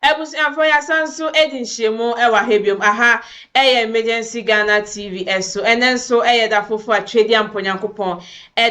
Abusuafoɔ yɛasan nso adi nhyiamu wɔ ha biom. Aha yɛ Emergency Ghana TV so. Ɛnnɛ nso yɛ da foforɔ a Twedeampɔ Nyankopɔn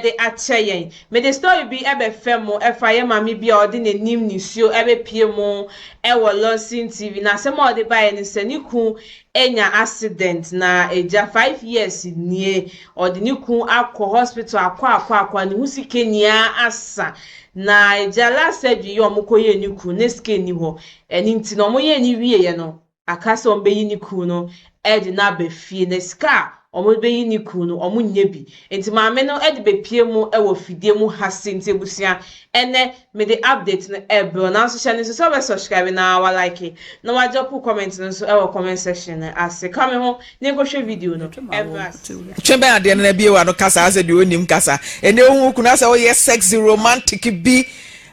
de akyɛ yɛn. Mede story bi bɛfɛ mo ɛfa yɛn maame bi a ɔde n'anim nisuo bɛpue mu wɔ Lawson TV. Na asɛm a ɔde baeɛ ne sɛ ne kun anya accident na agya 5 years nie ɔde ne kun akɔ hospital akɔ akɔ akɔ a ne ho sika nyinaa asa. Na agya, last surgery yi a wɔkɔyɛɛ ne kun ne sika nni hɔ. Ɛno nti na wɔyɛɛ ne wieɛ no, aka sɛ wɔbɛyi ne kun no de no aba fie, na sika a wɔbɛyi ne kun no, wɔnnya bi. Nti maame no de bepie mu wɔ fidie mu ha se. Nti abusua, ɛnɛ mede update no ɛbrɛ, nanso hyɛ no nso sɛ wɔbɛ subscribe na wa like na wa drop comment no nso ɛwɔ comment section no ase. Ka me ho ne nkɔhwɛ video no ɛbrɛ ase. Twe bɛn adeɛ no na bie wa no kasa asɛ deɛ onim kasa. Ɛnɛ ohun kunu asɛ ɔyɛ sexy, romantic bi,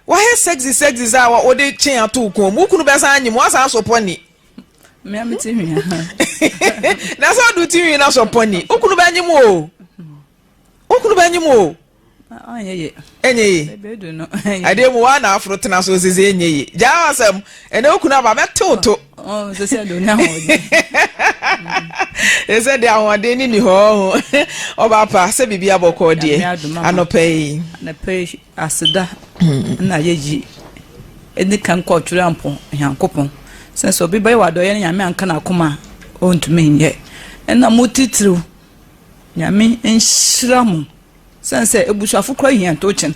wayɛ sexy sexy sɛ a wɔde kyen ato wo kɔn mu, wo kunu bɛsan anyim, wasan asɔ pɔni. Mmea mi ti hwia. Na sɛ ɔde ti hwi na sɔ pɔni, wo kunu bɛnyim o, wo kunu bɛnyim o. Ɔnyɛ ye. Ɛnyɛ ye. Ebi no. Adeɛ mu wa na aforo tena so sisi ɛnyɛ ye. Gyaa asɛm, ɛnɛ wo kunu aba mɛtew to. Ɔ sɛ de onya ahoɔden. Ɛsɛ de ahoɔden ne ni hɔ ho. Ɔba pa sɛ biribi abɔkɔ deɛ Nyame adom ama. anɔpɛ yi. Anɔpɛ yi, aseda na yɛyi ɛdi kan kɔ ɔtwerɛ ampo Nyankopɔn sɛ obi bɛyɛ w'adɔyɛ no, Nyame anka n'akoma a, ɔntumi nyɛ. Ɛna mo titiriw, Nyame nhyira mo sɛn sɛ ebusuafo kora hia ntokyen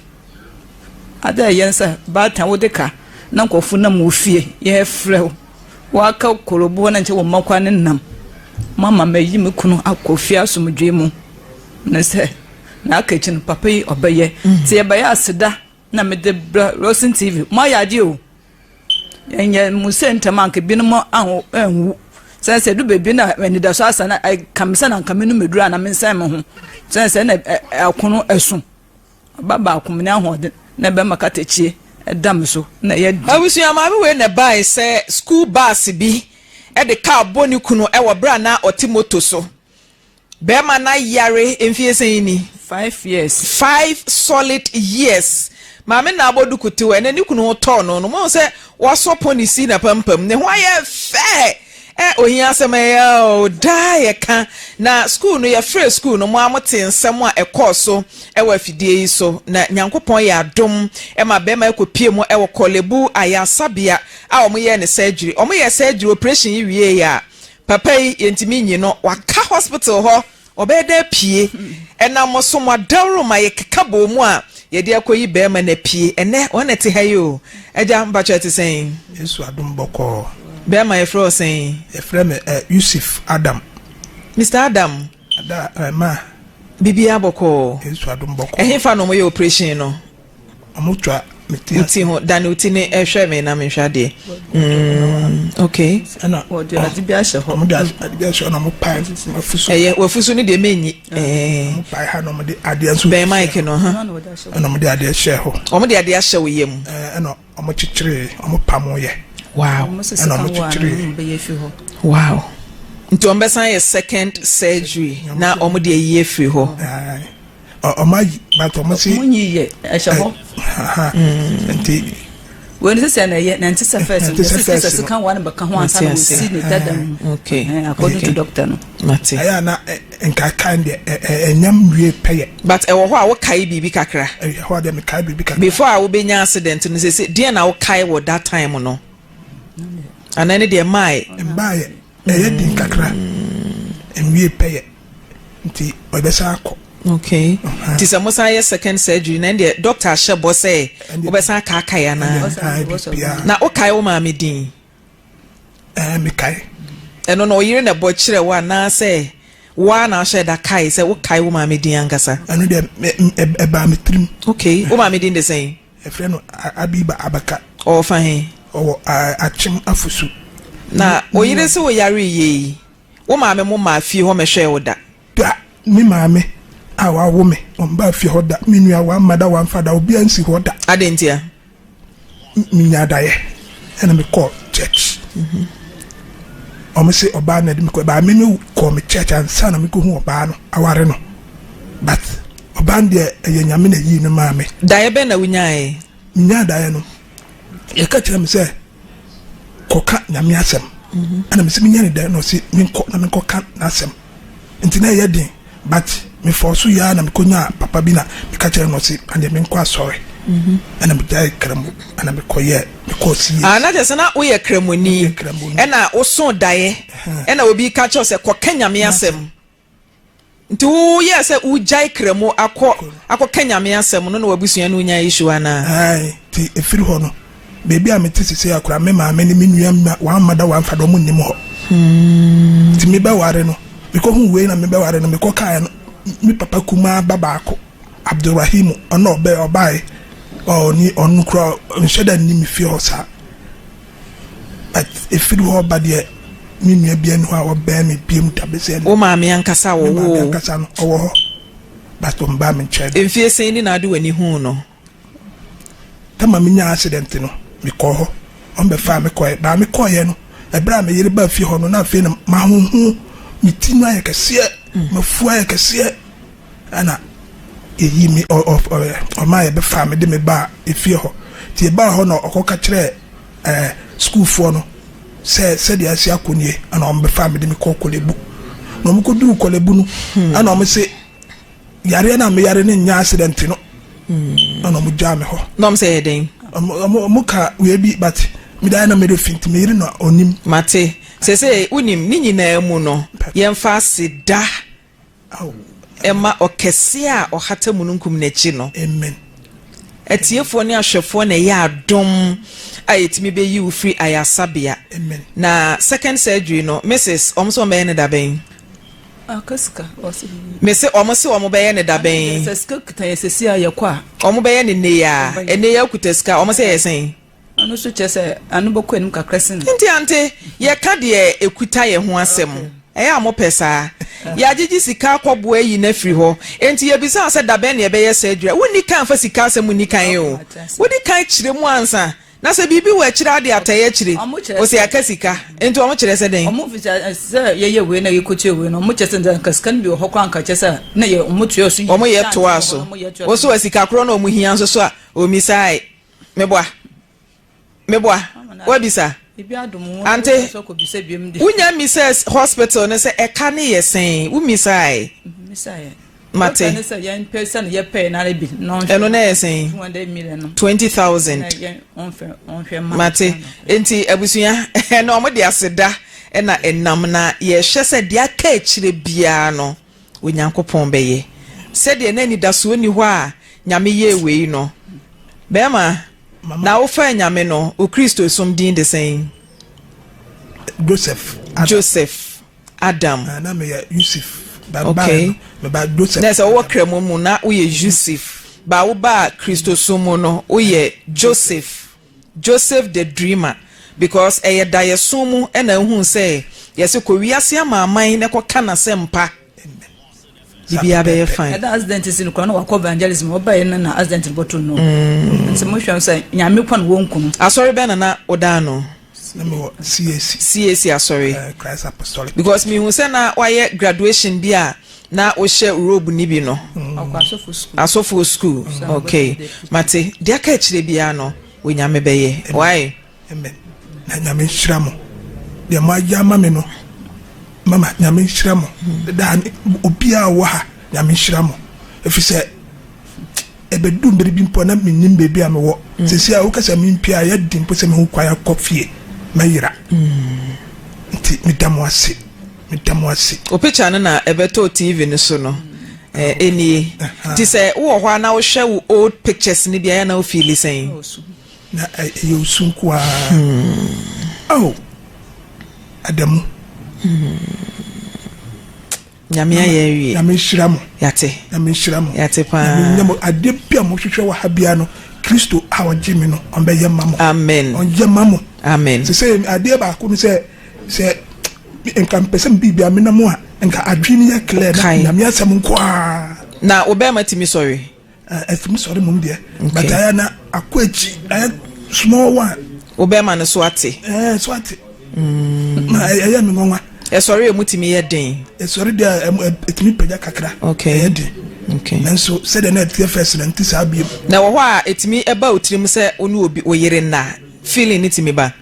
ade a ɛyɛ sɛ baatan wode ka na nkurɔfo nam wɔ fie yɛfrɛ wo waka korobo na nkyɛ wɔ mma kwa ne nam mama mayi me kunu akɔ fie asomdwoe mu ne sɛ na aka akyi no papa yi ɔbɛyɛ. Nti yɛbɛyɛ aseda na mede brɛ Rosin TV. Mo ayɛ adeɛ o, yɛnyɛ mu sɛ ntɛm anka binom aho anwu sɛ du baabi na anidaso asa na ɛka me sɛ na nka me no meduru a na mensɛn me ho sɛ na ɛkono ɛso ɔba baako me ne ahoɔden na bɛma katakyie ɛda me so na ɛyɛ di. Abusua, maame wei na ɛbae sɛ school bus bi ɛde kaa bɔ ne kunu ɛwɔ berɛ a na ɔte moto so. Bɛrima na yare mfie sɛn ni? 5 years. 5 solid years maame na abɔ duku tew. Ɛnɛ ne kunu ho tɔɔ no no mo sɛ wasɔ pɔn si na pampam ne ho ayɛ fɛ. Ɛ ohia asɛm ɛyɛ o daa yɛka na school no yɛfrɛ school no mo a mote nsɛm a ɛkɔɔ so ɛwɔ afidie yi so. Na Nyankopɔn yɛ adom ɛma bɛrima ɛkɔpie mu ɛwɔ Korle Bu ayasabea a wɔyɛ ne surgery. Wɔyɛ surgery operation yi wie yɛ a, papa yi yɛntumi nyi no, waka hospital hɔ. Ɔbɛyɛ dɛ pie ɛnam so mo adaworo ma yɛkeka bɔ mu a yɛde akɔyi bɛrima no pie. Ɛnɛ wɔn na ɛte ha yi o. Agya, mpakyɛ, ɛte sɛn? Yesu adom, bɔkɔɔ. Bɛrima, yɛfrɛ wo sɛn? Yɛfrɛ me Yusuf Adam. Mr Adam. Ada ma. Biribiara bɔkɔɔ? Yesu adom, bɔkɔɔ. Ɛhefa na ɔmoyɛ operation no? Ɔmo twa me ti. Wo ti ho dane, wo ti ne ɛhwɛ me na mehwɛ adeɛ. Okay. Ɛna wɔde ade bi ahyɛ hɔ. Ɔmo de ade bi ahyɛ hɔ na ɔmo pae mafu so. Ɛyɛ wafu so no deɛ menyi. Ɔmo pae ha na ɔmo de adeɛ nso bɛn mic no ha. Ɛna wɔde ahyɛ hɔ. Ɛna ɔmo de adeɛ hyɛ hɔ. Ɔmo de adeɛ ahyɛ wo yam? Ɛna ɔmo kyekyere, ɔmo pam yɛ. Ɔmo sisi Ɛna kan ɔmo wɔ ano kyekyere. no bɛyɛ fi hɔ. Wow, nti ɔmo bɛsan yɛ second surgery na ɔmo de ayi afiri hɔ? Ɛɛ, ɔmo ayi but ɔmo si ɔmo nyi yɛ ɛhyɛ hɔ. Aha, nti Wei no sisi na ɛyɛ na nti sɛ first no Nti sɛ yɛsi first sɛ no. sika wa no bɛka ho ansa na Mate ase. wɔsi ne dada mu. According to doctor no. Mate. Ɛyɛ a na nkaekae deɛ ɛnyam wie pɛyɛ. But ɛwɔ hɔ a wokae biribi kakra? Ɛyɛ hɔ a deɛ mekae biribi kakra. Before a wobɛnya accident no, sɛ deɛ na wokae wɔ that time no anaa ne deɛ mae? Mbaayɛ, ɛyɛ din kakra, nwie pɛyɛ nti ɔbɛsan akɔ. Okay, nti sɛ mosan yɛ second surgery na ɛndeɛ doctor ahyɛ bɔ sɛ wobɛsan akaakae anaa? Ɛndeɛ biribiara. Na wokae wo maame din? Ɛɛ, mekae. Ɛno na ɔyere na ɛbɔ kyerɛ wo anaasɛ woa na ahyɛ da kae sɛ wokae wo maame din ankasa? Ɛno deɛ ɛbaa me tirim. Okay, wo maame din de sɛn? Ɛfrɛ no Abiba Abaka. Ɔwɔ fa he? Ɔwɔ Akyem Afosu. Na oyere sɛ woyare yie yi, wo maame mo maa fie hɔ mɛhwɛɛ wo da? Da, me maame a wawo me ɔmbaa fie hɔ da. Me nua wamma da, wamfa da, obiara nsi hɔ da. Adɛn ntia? Menya adaeɛ ɛna mekɔɔ church. Ɔmo se ɔbaa na ɛde me kɔ baa me me kɔɔ me church ansa na mekɔhu ɔbaa no aware no, but ɔbaa no deɛ, ɛyɛ Nyame na yii no maa me. Daeɛ bɛn na wonyaeɛ? Menya adaeɛ no, yɛka kyerɛ me sɛ Kɔka Nyame asɛm. Ɛna mese menyɛ ne dɛn na ɔse menkɔ na menkɔka n'asɛm. Nti na ɛyɛ den but me fɔɔ so yɛ ara na mekɔnyaa papa bi na meka kyerɛ no ɔse ɛneɛ menkɔ asɔre. Ɛna megyae Kramo ɛna mekɔyɛɛ mekɔɔ CAC. Ah na kyerɛ sɛ na woyɛ Kramoni Meyɛ Kramoni. ɛna wosoo daeɛ ɛna obi ka kyerɛ wo sɛ kɔka Nyame asɛm. Nti wo yɛɛ sɛ wo gyae kramo akɔ akɔ ka Nyame asɛm no na w'abusua ne wo nyaa issue anaa? Ae, nti ɛfiri hɔ no, baabi a mete sesei a koraa me maame ne me nua mma one mother one father ɔmo nnim hɔ. Nti me bɛware no, me kɔ huu wei na me bɛware no, me kɔ kaeɛ no, me papa kumaa ba baako, Abdulrahimu, ɔno ɔbɛ ɔbaeɛ, ɔni ɔno koraa ɔnhyɛ da nni me fie hɔ saa. But ɛfiri hɔ ba deɛ me nua bia ni hɔ a ɔbɛn me biom da bɛsi ɛnɛ. Wo maame ankasa a Me wɔwoo maame wo? ankasa no ɔwɔ hɔ but ɔmbaa me nkyɛn da. Mfie sɛn ni na wode w'ani huu no? Tama me nyaa accident no me kɔɔ hɔ ɔmo bɛfaa me kɔɛ but me kɔɔyɛ no ɛberɛ a me yere baa fie hɔ no na afei na mahonho me ti no ayɛ kɛseɛ mafu ayɛ kɛseɛ Ɛna yɛyii me, ɔ, ɔ, ɔ, ɔmaa yɛbɛfaa me de me baa efie hɔ. Nti yɛbaa hɔ na ɔkɔka kyerɛɛ ɛɛ sukuufoɔ no sɛ sɛdeɛ asi akɔ nie, ɛna wɔbɛfaa me de me kɔɔ Korle-Bu. Na wɔkɔduruu Korle-Bu no, ɛna wɔn se yareɛ no a meyare no nyɛ accident no, ɛna wɔn gyaa me hɔ. Na wɔn sɛ ɛyɛ dɛn? Wɔn, wɔn, wɔn ka wei bi but me deɛ ayɛ na merɛ fi nti me yere na ɔnim. Mate. Seesei wonim, ne nyinaa mu no, yɛmfa aseda Ɛma ɔkɛseɛ a ɔhata mununkum no akyi no. Amen. Atiefoɔ ne ahwɛfoɔ na ɛyɛ adom a yɛtumi bɛyi wo firi ayasabea. Amen. Na second surgery no, Mrs. Wɔn sɛ wɔn bɛyɛ no dabɛn? Aka sika. Ɔse. Mese wɔn se wɔn bɛyɛ no dabɛn? Sɛ sika kuta yɛ sɛsi a yɛkɔ a. Wɔn bɛyɛ no nnɛ yi ara. Ɛnnɛ yi ara wokuta sika. Wɔn sɛ yɛ sɛn? Ɛno nso kyerɛ sɛ ano bɛkɔ anim kakra sen. Nti ante yɛka deɛ ɛkuta yɛn ho asɛm. Ɛyɛ a mopɛ saa? Yɛagyegye sika akɔboa ayi no afiri hɔ. Enti yɛbisa wo sɛ dabɛn na yɛbɛyɛ surgery a, wonni kan mfa sika asɛm nni kan o. Wodi kan kyerɛ mu ansa. Na sɛ biribi wɔ akyire a wode atɛe akyire. Wo se aka sika. Enti wɔn kyerɛ sɛ dɛn? Wɔn fi sɛ yɛyɛ wei na yɛkɔtua wei no, wɔn kyerɛ sɛ nka sika no bi wɔ hɔ koraa nka kyerɛ sɛ na yɛ wɔn toa so. Wɔn yɛ toa so. Wo so wɔ sika korɔ na wɔn hia nso so a, wɔmmisae. Meboa. Meboa. Woabisa? Ante, wonya mmisaa hospital no sɛ ɛka ne yɛ sɛn? Wommisae? Mate. Ɛno na ɛyɛ sɛn? 20,000. Mate. Enti abusua, ɛna wɔn de aseda ɛna ɛnam na yɛhwɛ sɛ deɛ aka akyire biara no, Onyankopɔn bɛyɛ. Sɛdeɛ na anidasoɔ nni hɔ a Nyame yɛɛ wei no. Bɛɛma, na wofaa Nyame no, wo Kristosom din de sɛn? Joseph Adam. Joseph Adam. Na, na meyɛ Yusuf. Ba, okay. Ba, meba Joseph. Na sɛ wowɔ Kramo mu na woyɛ Yusuf. Ba wobaa Kristosom mu no, woyɛ Joseph. Joseph the Dreamer. Because ɛyɛ daeɛso mu na wohuu sɛ yɛse kɔ wiase amanaman na kɔka n'asɛmpa. Biribiara bɛyɛ fine. Ɛda accident si no koraa na wakɔ evangelism ɔbaeɛ no na accident no bɔto no. Nti mo hwɛ sɛ nyame kɔ no wɔnku no. Asɔre bɛn na na woda ano? Na mewɔ CAC. CAC asɔre. Uh, Christ Apostolic. Because mehu sɛ na wayɛ graduation bi a na wohyɛ robe ni bi no. Ɔkɔ asɔfo school. Asɔfo school. Okay. Mate. Deɛ aka akyire biara no, Onyame bɛyɛ. Why? Amen na nyame nhyira mo deɛ mo ayɛ ama me no mama nyame nhyira mo daa obiara wɔ ha nyame nhyira mo ɛfiri sɛ ɛbɛdu mmere bi mpo na mennim baabi a mewɔ mm. sɛsi a woka sɛ mempie a yɛde mpo sɛ meho kwan akɔ fie mɛyera mm. nti meda mo ase meda mo ase wo picture no na ɛbɛtɔ tv no so no ɛnie nti sɛ wowɔ hɔ a na wohwɛ wo old pictures no bi a yɛ na wofeeli sɛn Na ɛyɛ osu nko ara. Ao, Adamu. Nyame ayɛ awie. Nyame nhyira mo. Yate. Nyame nhyira mo. Yate paa. Nyame nyɛ mo adeɛ bi a mohwehwɛ wɔ ha biara no, Kristo a ɔgye me no, ɔmbɛyɛ ma mo. Amen. Ɔnyɛ ma mo. Amen. Sɛ sɛ adeɛ baako no sɛ sɛ nka mpɛ sɛ biribi a menam a nka adwene yɛ clear na Nyame asɛm nko ara. Na wo bɛrima tumi sɔre? Ɛtumi sɔre mmom deɛ but ayɛ na akɔ akyi ayɛ small one. Wo bɛrima no so ate? Ɛɛ so ate. Mm. Na ɛyɛ mi nwanwa. Ɛsɔre emu tumi yɛ den. Ɛsɔre deɛ ɛtumi pagya kakra. Okay. Ɛyɛ den. Okay. Nanso sɛdeɛ na ɛteɛ first na nti saa biem. Na wɔ hɔ a ɛtumi ɛba wo tirim sɛ wo ne obi wo yere nna feeling ne tumi ba?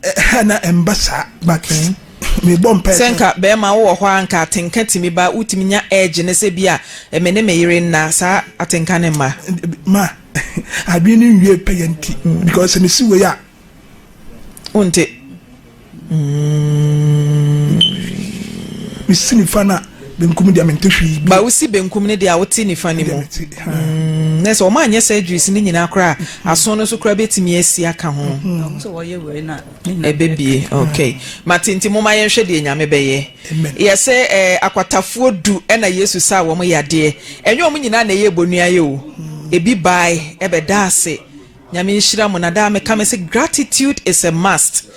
Ɛha na ɛmba saa but mebɔ mpaeɛ sɛ nka bɛrima wowɔ hɔ a, nka atenka tumi ba, wotumi nya urge ne sɛ bi a me ne me yere nna, saa atenka ne mma? Ma adwene no nwie pɛyɛ nti, because sɛ mesi wei a Wonte. Mesi nifa no a, benkum deɛ mente hwee bi. Ba wosi benkum no deɛ a, wote nifa no mu. Mete, ha. Na sɛ ɔma anyɛ surgeries no nyinaa koraa, aso no so koraa bɛtumi asi aka ho. Ɔmo sɛ wɔyɛ wei na ne nyinaa. Ɛbɛbie. Okay, mate. Nti momma yɛnhwɛ deɛ Nyame bɛyɛ. Amen. Yɛsɛ akwatafoɔ 10 ɛna Yesu saa wɔn yadeɛ. Ɛnyɛ wɔn nyinaa na ɛyɛ bonua yɛ o. Ebi bae ɛbɛda ase. Nyame nhyira mo. Na daa meka me sɛ gratitude is a must.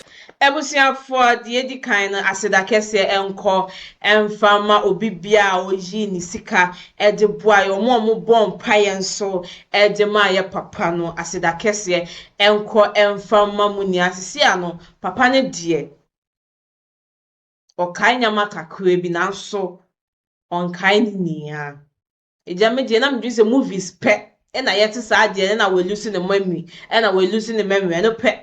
Abusuafoɔ, deɛ edi kan no, aseda kɛseɛ nkɔ ɛmfa ma obi bia a ɔyi ne sika ɛde boa yɛ, wɔn a wɔbɔ mpaeɛ nso ɛde ma yɛ papa no. Aseda kɛseɛ nkɔ ɛmfa ma mu nea sisi ano papa no deɛ, ɔkae nyama kakra bi nanso ɔnkae ne nyinaa. Egya, me deɛ na medwene sɛ movies pɛ ɛna yɛte saa deɛ, ɛna wɔalose ne memory, ɛna wɔalose ne memory. Ɛno pɛ,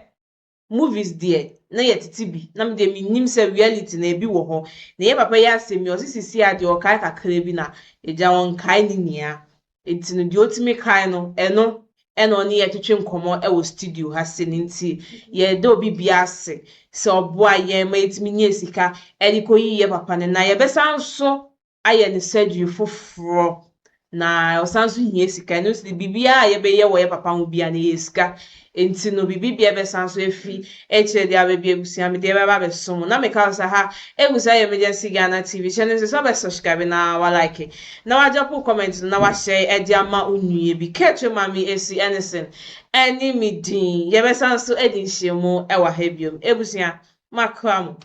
movies deɛ na yɛtete bi, na me deɛ menim sɛ reality na ebi wɔ hɔ. Na yɛ papa yi asɛm yi, ɔsi sisi a deɛ ɔkae kakra bi na egya ɔnkae ne nyinaa. Eti no deɛ otumi kae no, ɛno ɛna ɔne yɛ twetwe nkɔmɔ ɛwɔ studio ha se ne. Nti yɛda obi bia ase sɛ ɔboa yɛn ma yɛtumi nye sika ɛde kɔyi yɛ papa no, na yɛbɛsan so ayɛ ne surgery foforɔ, na ɔsan so hia sika. Ɛno nso de, biribiara a yɛbɛyɛ wɔ yɛ papa ho bia no yɛ sika. Nti no biribi bia bɛsan so afi akyerɛ deɛ abɛbi abusua mi deɛ bɛba abɛsom. Na meka wo sɛ ha egu sɛ yɛ Emergency Ghana TV. Hyɛ no nso sɛ ɔbɛ subscribe na wa like na wadrop comment no na wahyɛ ɛde ama wo nua bi. Kɛtwe Maame Esi Ɛnison ɛne me din. Yɛbɛsan so adi nhyiamu ɛwɔ ha biom. Ebusua, makra mo.